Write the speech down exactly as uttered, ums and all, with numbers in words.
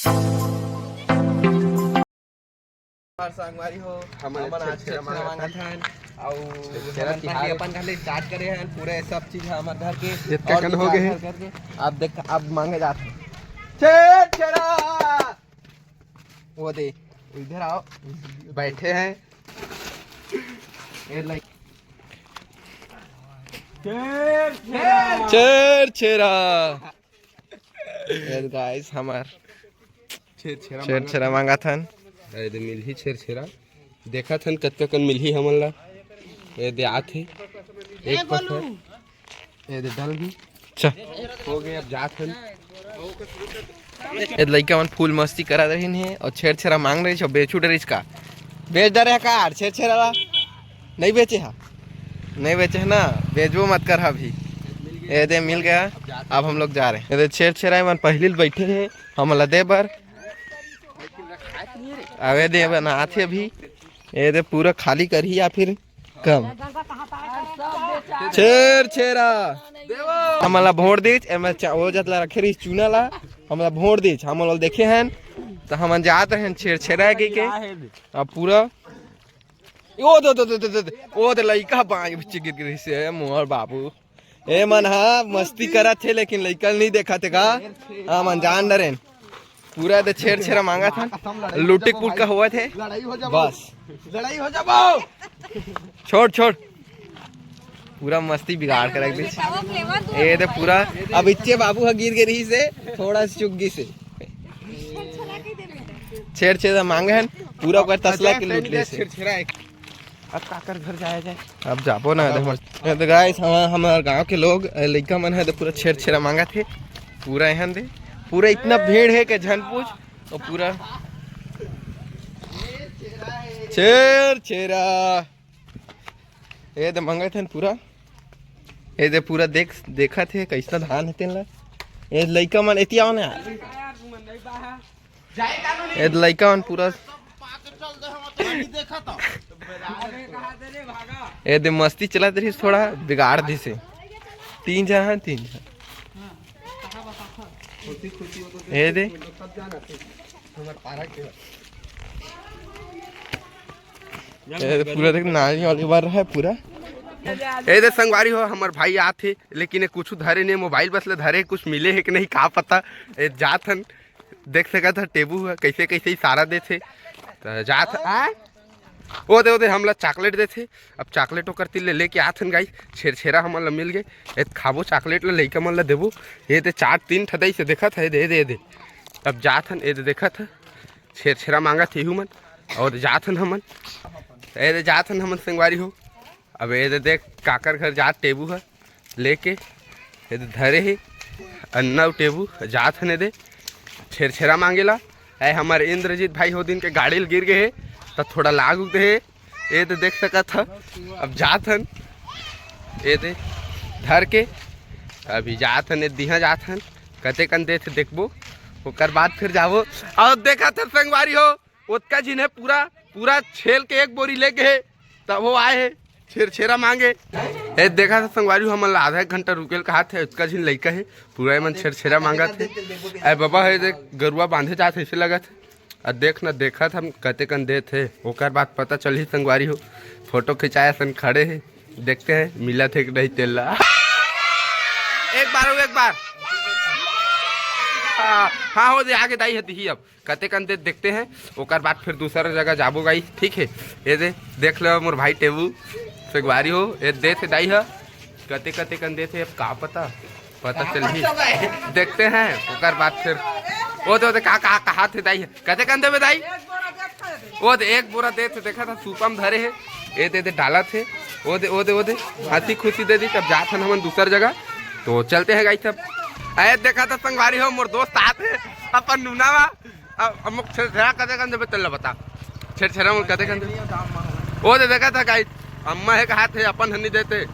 हमार संगवारी हो, हमन हमन आज छेरछेरा छेरछेरा मांगत मांगत हन। अउ छेरछेरा हमन तिहार। अपन घर ले start करे हन, पूरे सब चीज हमर घर के जितका और कन दो हो चार गए हे। घर करके। अब देख, अब मांगे जात हे छेरछेरा। वो दे, इधर आओ, बैठे हैं। ये लाइक छेरछेरा। Yes guys, हमार छेरछेरा छेरछेरा मांगत हन। अरे दे मिलही छेरछेरा, देखत हन कतका कन मिलही हमन ला। ये दे आत हे एक पत्थर, ये दे डल भी। अच्छा। हो गए, अब जात हन। ये लइका मन full मस्ती करा रहिन हे और छेरछेरा मांग रही छो, बेचू डरिस का? बेच डरे हे का छेरछेरा ला? नहीं बेचे हा? नहीं बेचे है ना, बेचबो मत कर हा अभी। ये दे मिल गया, अब हम लोग जा रहे हैं। ये दे छेरछेरा मन पहली ले बैठे हैं, हमन ला दे बर। अब ये दे बनात हे अभी, ये दे पूरा खाली करही या फिर कम। छेरछेरा हमन ला वोट देच, एमे चा-, वो जत ला रखे रही चूना ला, हमन ला वोट देच, हमन ला देखे हन, तो हमन जात रहन छेरछेरा के, के। अब पूरा ओ दे, दे, दे, दे, दे, ओ दे लइका बांय बच्चे गिर गिर से मोर बाबू। ए मन हा मस्ती करत हे, लेकिन लइका ल नहीं देखत हे का? हाँ, मन जान डरेन। पूरा दे छेरछेरा मांगत हे, लुटी पुटका होवत हे। लड़ाई हो जाबो। बस। लड़ाई हो जाबो। छोड़, छोड़। पूरा मस्ती बिगाड़ के रख दी। ए दे पूरा, अब इच्चे बाबू हा गिर गे रही से, थोड़ा सा चुक गी से। छेरछेरा मांगे हन, पूरा ओकर तसला के लूट ले से। छेरछेरा एक। अब काकर घर जाया जाए? अब जाबो ना, देखो। ये तो गाइस, हम, हमार गांव के लोग, ए, लइका मन है तो पूरा छेरछेरा मांगत हे, पूरा एहन दे, पूरा इतना भीड़ है कि झन पूछ, और पूरा छेरछेरा। ये दे मांगत हन पूरा, ये दे पूरा देख, देखत हे कैसना धान हे तेन ला। ये लइका मन एती आओ ना यार। ए लइका मन पूरा, ए दे मस्ती चलत रहिस, थोड़ा बिगाड़ दिस हे। तीन झन हे, तीन झन। ए दे, ए दे पूरा देख नाली वाली बार रहा है पूरा। ए दे संगवारी हो, हमर भाई आत हे, लेकिन ये कुछ धरे नहीं, मोबाइल बस ले धरे, कुछ मिले हे कि नहीं का पता। ए जात हन, देख सकत ह टेबू ह कैसे कैसे इशारा देथे। त जात ह, आ? ओ दे, ओ दे, हमला चॉकलेट देथे। अब चॉकलेट ओकर तीर ले लेके आथन गाइस, छेरछेरा हमन ला मिल गे। ए खाबो चॉकलेट ला, लइका मन ला देबो। ये दे चार तीन ठा दई से देखत है, दे, दे, दे। अब जात हन, ए दे देखत ह, छेरछेरा मांगत हे इहू मन, और जात हन हमन। ए दे जात हन हमन संगवारी हो। अब ए दे देख काकर घर जात टेबू ह लेके, ए दे धरे हे अन्ना अउ टेबू, जात हन ए दे छेरछेरा मांगे ला। ए हमर इंद्रजीत भाई हो दिन के गाड़ी ल गिर गे हे, त थोड़ा लाग उग दे हे। ए दे देख सकत ह, अब जात हन ए दे धर के, अभी जात हन ए दिहा जात हन, कते कन देथे देखबो, ओकर बाद फिर जाबो। अउ देखत ह संगवारी हो, ओतका झिन हे पूरा, पूरा छेल के एक बोरी लेके हे, तब वो आए हे छेरछेरा मांगे। ए, देखा था संगवारी, हमन ला आधा एक घंटा रुके ल कहा थे, ओतका झिन लइका हे, पूरा एमन छेरछेरा मांगत हे। ए बाबा, हे देख, गरुआ बांधे जात हे, ऐसे लगत हे। आ देख ना, देखत हम कते कन देत हे, ओकर बाद पता चलही संगवारी हो। फोटो खिंचाए सन खड़े हे, देखते हैं मिलत हे कि नहीं तेला। एक बार हो, एक बार। हाँ, हाँ, हो दे, आगे दाई हती ही अब। कते कन दे देखते हैं, ओकर बाद फिर दूसरा जगह जाबो गाइस, ठीक है। ये दे, देख लो मोर भाई टेबू, संगवारी हो, ये दे थे दाई ह, कते कते कन दे थे, अब का पता, पता चलही, देखते हैं, ओकर बाद फिर। ओ दे, ओ दे, का, का, कहा थे दाई ह, कते कन देबे दाई? ओ दे, एक बोरा दे थे, देखा था, सूपा म धरे है, ये दे दे, डाला थे, ओ दे, ओ दे, ओ दे, हंसी खुशी दे दी, तब जात हन हमन दूसर जगह, तो चलते हैं गाइस। अब अरे देखा था संगवारी हो, मोर दोस्त आत हे, अपन नूना वा, अब, अब मोक छेरछेरा कते कन देबे, तेला बता। छेरछेरा मोर कते कन देबे? ओ दे देखा था गाइस, अम्मा हे कहा थे, अपन हनी देते।